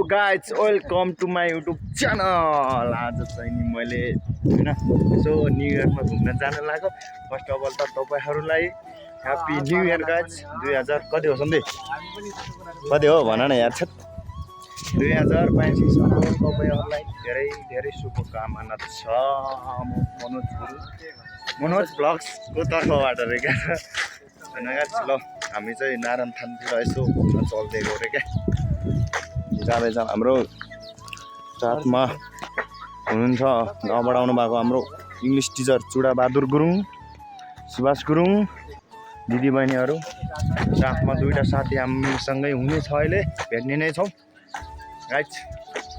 Guys welcome to my YouTube channel. आज चाहिँ नि मैले होइन यसो न्यु इयरमा घुम्न जान लाग्यो। फर्स्ट अफ अल त तपाईँहरूलाई ह्याप्पी न्यु इयर गाइज। 2000 कति हो सन्धि? कति हो भन न यार। 2085 तपाईँहरूलाई धेरै धेरै शुभकामना छ। म मनोज ब्लग्सको तर्फबाट रे क्या होइन गाइज। ल हामी चाहिँ नारायणथानतिर यसो घुम्न चल्दै गयो रे क्या। जाँदैछ हाम्रो साथमा हुनुहुन्छ गाउँबाट आउनु भएको हाम्रो इङ्ग्लिस टिचर चुडाबहादुर गुरुङ, सुभाष गुरुङ, दिदीबहिनीहरू। साथमा दुईवटा साथी हामीसँगै हुनेछ, अहिले भेट्ने नै छौँ गाइज।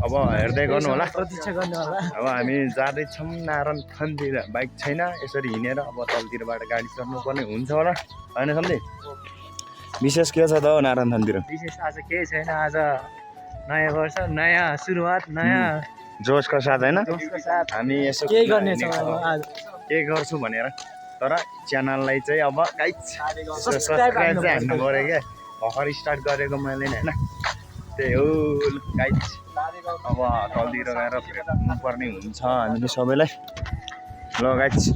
अब हेर्दै गर्नु होला, प्रतीक्षा गर्नु होला। अब हामी जाँदैछौँ नारायणथानतिर। बाइक छैन, यसरी हिँडेर अब तलतिरबाट गाडी चढ्नुपर्ने हुन्छ होला होइन सम्झे? विशेष के छ त हो नारायणथानतिर? विशेष आज केही छैन। आज नयाँ वर्ष, नयाँ सुरुवात, नयाँ जोसका साथ होइन जोसको साथ हामी यसो के गर्नेछौँ आज? के गर्छु भनेर। तर च्यानललाई चाहिँ अब गाइज सब्सक्राइब चाहिँ हान्नु पऱ्यो क्या। भर्खर स्टार्ट गरेको मैले होइन, त्यही हो गाइज। अब तलतिर गएर भेट्नुपर्ने हुन्छ हामीले सबैलाई। ल गाइज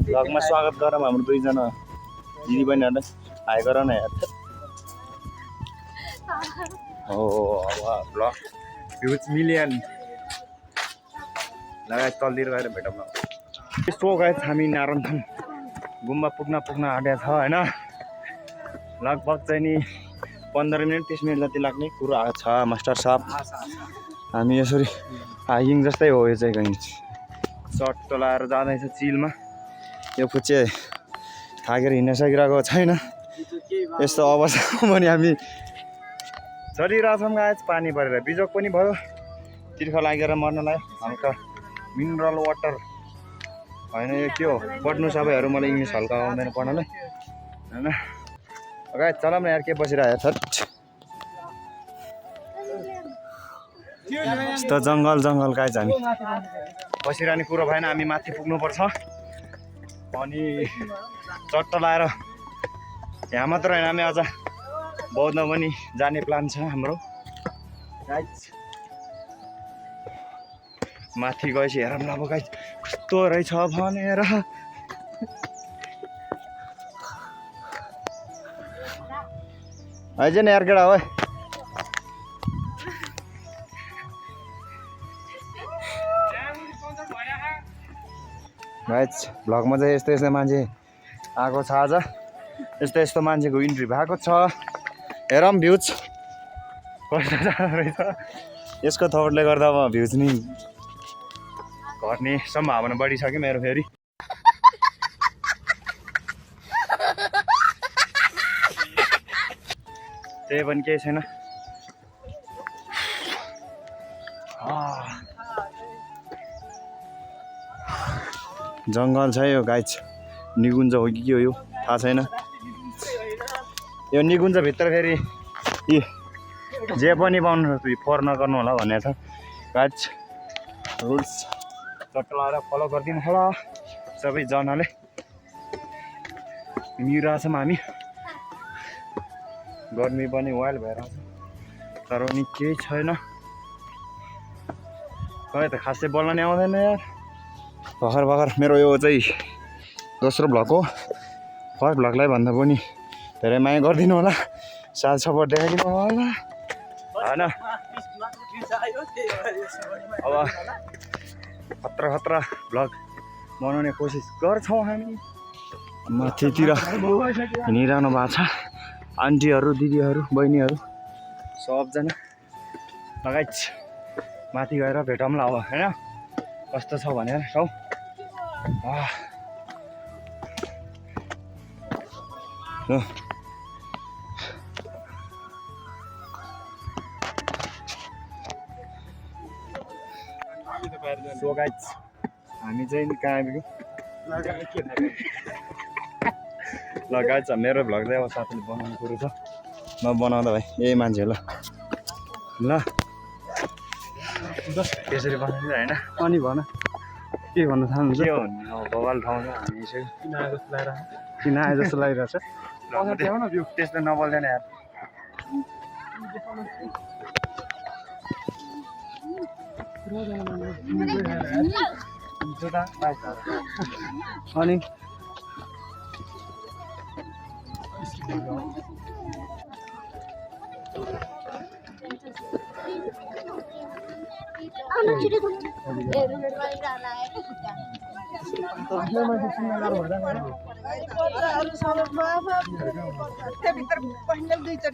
भ्लगमा स्वागत गरौँ हाम्रो दुईजना दिदीबहिनीहरूलाई। हाई गर न यार। हो अब भ्लग भ्युज मिलियन लगायत तलतिर गएर भेटौँ न। यस्तो गाइज हामी नारायणथान गुम्बा पुग्न आँटेको छ होइन। लगभग चाहिँ नि 15 मिनट 30 मिनट जति लाग्ने कुरो आएको छ मास्टर साहब। हामी यसरी हाइकिङ जस्तै हो यो चाहिँ। कहीँ सर्ट चलाएर जाँदैछ चिलमा। यो फुच्चे थाकेर हिँड्न सकिरहेको छैन। यस्तो अवस्थामा पनि हामी चलिरहेछौँ गाइज। पानी परेर बिजोक पनि भयो, तिर्खा लागेर मर्न लाग्यो। हल्का मिनरल वाटर होइन, यो के हो पढ्नु सबैहरू। मलाई इङ्ग्लिस हल्का आउँदैन पढ्नलाई होइन। गाइज चलाउँ न यार, के बसिरहेको छ। यस्तो जङ्गल गाइज हामी बसिरहने कुरो भएन। हामी माथि पुग्नुपर्छ अनि चट्ट लाएर यहाँ मात्र होइन, हामी अझ बौद्ध पनि जाने प्लान छ हाम्रो गाइज। माथि गएपछि हेरौँ न अब गाइज कस्तो रहेछ भनेर। आइज न यार केटा हो। गाइज भ्लगमा चाहिँ यस्तो मान्छे आएको छ आज। यस्तो मान्छेको इन्ट्री भएको छ। हेरौँ भ्युज कस्तो जाँदो रहेछ। यसको थोटले गर्दा अब भ्युज नि घट्ने सम्भावना बढिसक्यो मेरो फेरि। त्यही पनि केही छैन। जङ्गल छ यो गाइज। निकुञ्ज हो कि के हो यो थाहा छैन। यो निकुञ्जभित्र फेरि यी जे पनि पाउनु फोहोर नगर्नु होला भनेको छ गाइज। रुल्स चट्ट लाएर फलो गरिदिनु होला सबैजनाले। हिँडिरहेछौँ हामी। गर्मी पनि वाइल्ड भएर तर पनि केही छैन। खै त खासै बोल्न नि आउँदैन यार। भर्खर मेरो यो चाहिँ दोस्रो भ्लग हो। फर्स्ट भ्लगलाई भन्दा पनि धेरै माया गरिदिनु होला, साथ सपोर्ट देखाइदिनु होला होइन। अब खतरा भ्लग बनाउने कोसिस गर्छौँ हामी। माथितिर हिँडिरहनु भएको छ आन्टीहरू, दिदीहरू, बहिनीहरू सबजना। लगाइज माथि गएर भेटौँला अब होइन, कस्तो छ भनेर ठाउँ। सो गाइज हामी चाहिँ कहाँ आइपुग्यो। ल गाइज मेरो भ्लग चाहिँ अब साथीले बनाउनु कुरो छ। नबनाउँदा भाइ यही मान्छे ल ल त्यसरी बनाउँछ होइन। अनि भन के भन्न चाहनुहुन्छ के भन्ने अब बवाल ठाउँ छ हामी चाहिँ किन आए जस्तो लागिरहेछ त्यस्तो नबोल्दैन यार अनि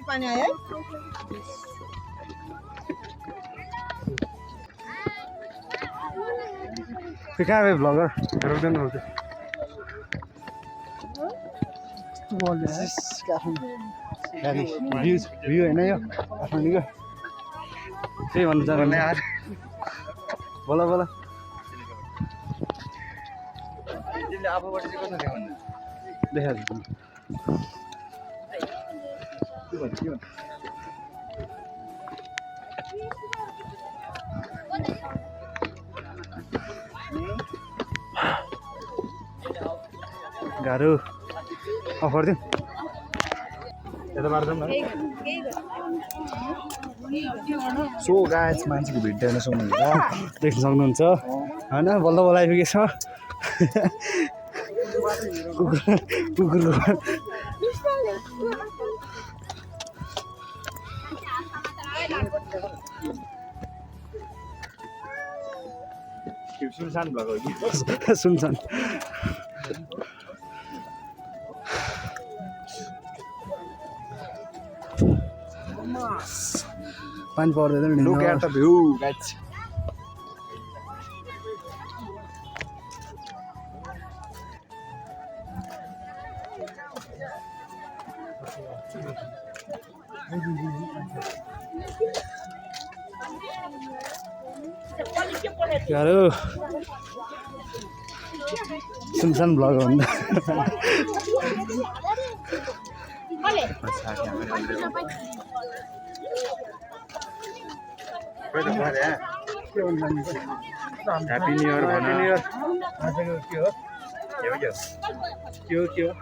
पानी आयो कहाँ गयो भ्लगर रोक्दैन रोक्छ भ्यू होइन यो काठमाडौँको त्यही भन्नु चाहनु यार बोला बोला तिमीले आफूबाट चाहिँ कस्तो थियो भन्नु देखाएको के भन्नु गाह्रो अफर दिउँ यता बाटो जाउँ न सो गाइस मान्छेको भिड देख्न सक्नुहुन्छ देख्न सक्नुहुन्छ होइन बल्ल बल्ल आइपुगेछ कुकुरको सुनसान भएको हो कि सुन्छन् पानी पर्दैन look at the view guys गाह्रो सुनसान भ्लग हो नि ह्याप्पी न्यु इयर भन आजको के हो के हो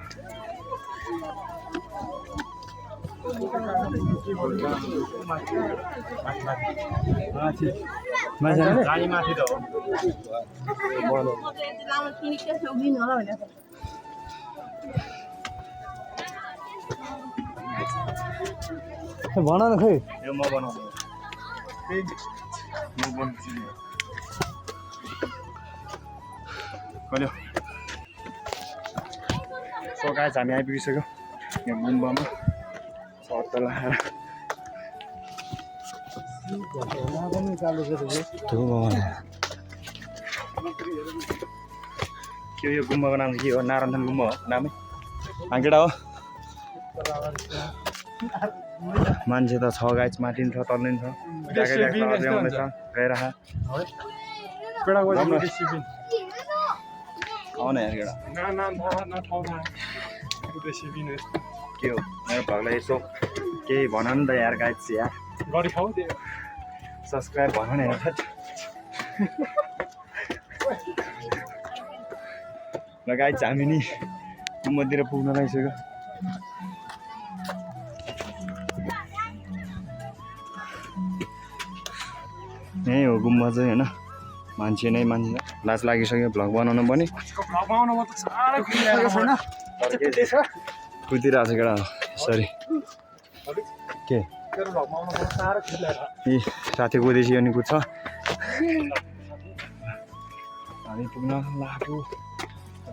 गाडी माथि त हो भन न खै यो म बनाउँछु म बनाउँछु कहिले सो गाइस हामी आइपुगिसक्यो यहाँ गुम्बामा छत लगाएर के यो गुम्बाको नाम के हो नारायण गुम्बा हो नामै केटा हो मान्छे त छ गाइस माथि छ तल्लै छ ल्याउँदैछ गइरह आउन यार केटा के हो मेरो भगलाई यसो केही भन नि त यार गाइस यार सब्सक्राइब भन न यार ल गाइस हामी नि गुम्बातिर पुग्न लागिसक्यो यहीँ हो गुम्बा चाहिँ होइन मान्छे नै मान्छे लाज लागिसक्यो भ्लग बनाउनु पनि कुदिरहेको छ केटा सरी के ए साथी कुदेपछि अनि कुद्छ हामी पुग्न लाग्यो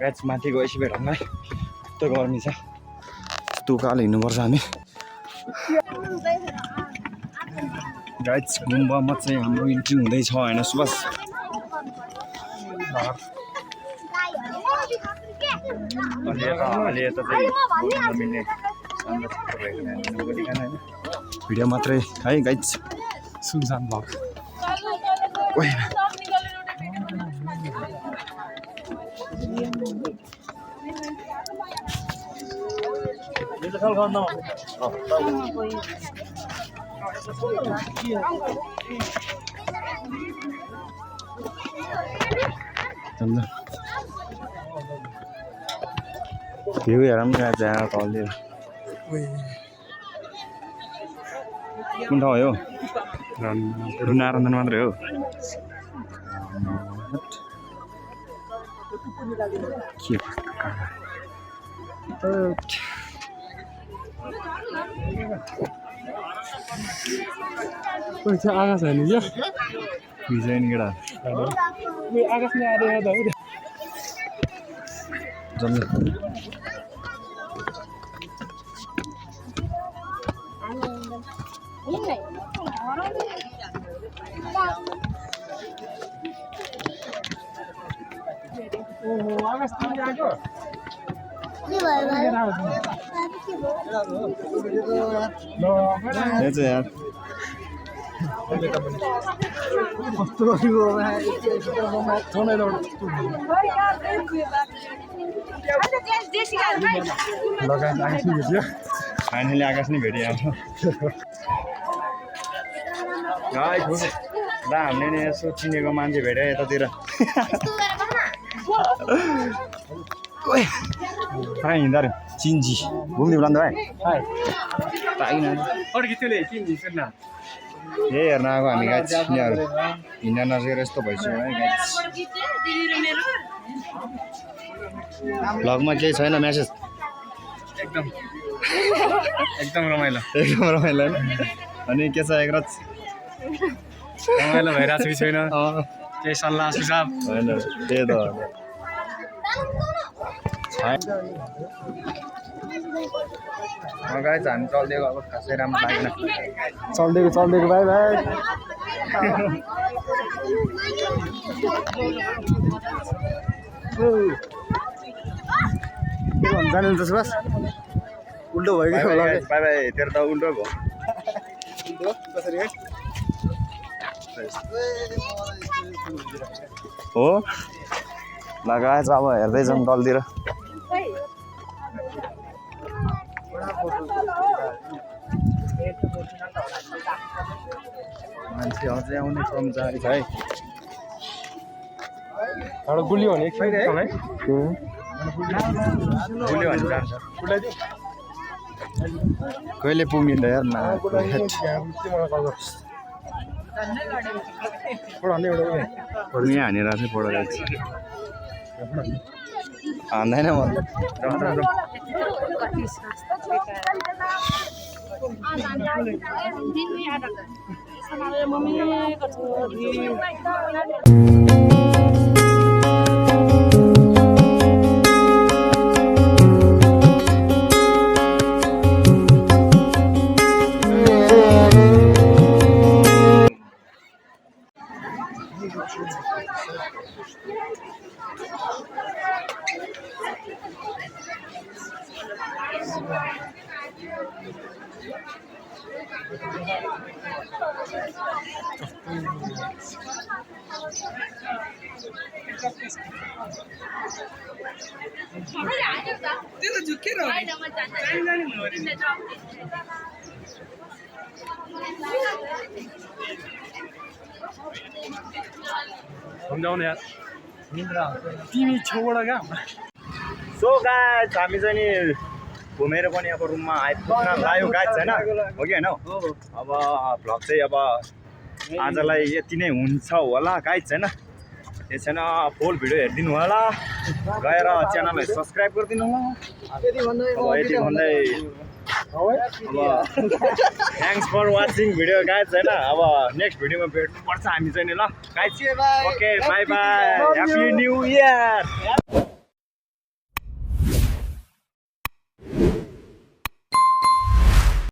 गाइस माथि गएपछि भेटौँला यस्तो गर्मी छ तुकाल हिँड्नुपर्छ हामी गाइस गुम्बामा चाहिँ हाम्रो इन्ट्री हुँदैछ होइन सुभाष अलि यता चाहिँ बोल्नु नमिल्ने भिडियो मात्रै है गाइस सुनसान भ्लग चल्छ भ्यू हेरौँ न त्यहाँ तलतिर कुन ठाउँ हो यो नारायण मात्रै हो के आकाश होइन क्या डिजाइन केटा आकाश नै आएर जम्मै आकाश तिमी आएको यो चाहिँ यार फाइनली आकाश नै भेटिहाल्छ ल हामीले नि यसो चिनेको मान्छे भेट्यो यतातिर कहाँ हिँड्दा रे चिन्जी घुम्ने बुलाउँदा भाइ पाइन यही हेर्न आएको हामी गाइज यिनीहरू हिँड्न नसकेर यस्तो भइसक्यो है गाइज भ्लगमा केही छैन मेसेज एकदम रमाइलो एकदम रमाइलो होइन अनि के छ एकराज रमाइलो भइरहेको कि छैन केही सल्लाह सुझाव होइन त्यही त गाइज हामी चल्दिएको अब खासै राम्रो लागेन चल्दिएको भाइ भाइ जानुहुन्छ सुभाष उल्टो भयो कि बाई बाई तेरो त उल्टो भयो हो लगाएछ अब हेर्दै जाउँ तलतिर मान्छे अझै आउने क्रम जारी छ है एउटा गुलियो भने एकछिन है गुलियो भने जान्छ कहिले पुगिन्छ यार यहाँ हानेर चाहिँ पढाएर हान्दैन म सम्झाउनु यार तिमी छेउबाट कहाँ सो गाइज हामी चाहिँ नि घुमेर पनि अब रुममा आइपुग्न लाग्यो गाइज होइन हो कि होइन अब भ्लग चाहिँ अब आजलाई यति नै हुन्छ होला गाइज होइन त्यो छैन फुल भिडियो हेरिदिनु होला गएर च्यानललाई सब्सक्राइब गरिदिनु होला अब यति भन्दै अब thanks for watching video guys होइन अब नेक्स्ट भिडियोमा भेट्नुपर्छ हामी चाहिँ नि ल guys okay bye bye happy new year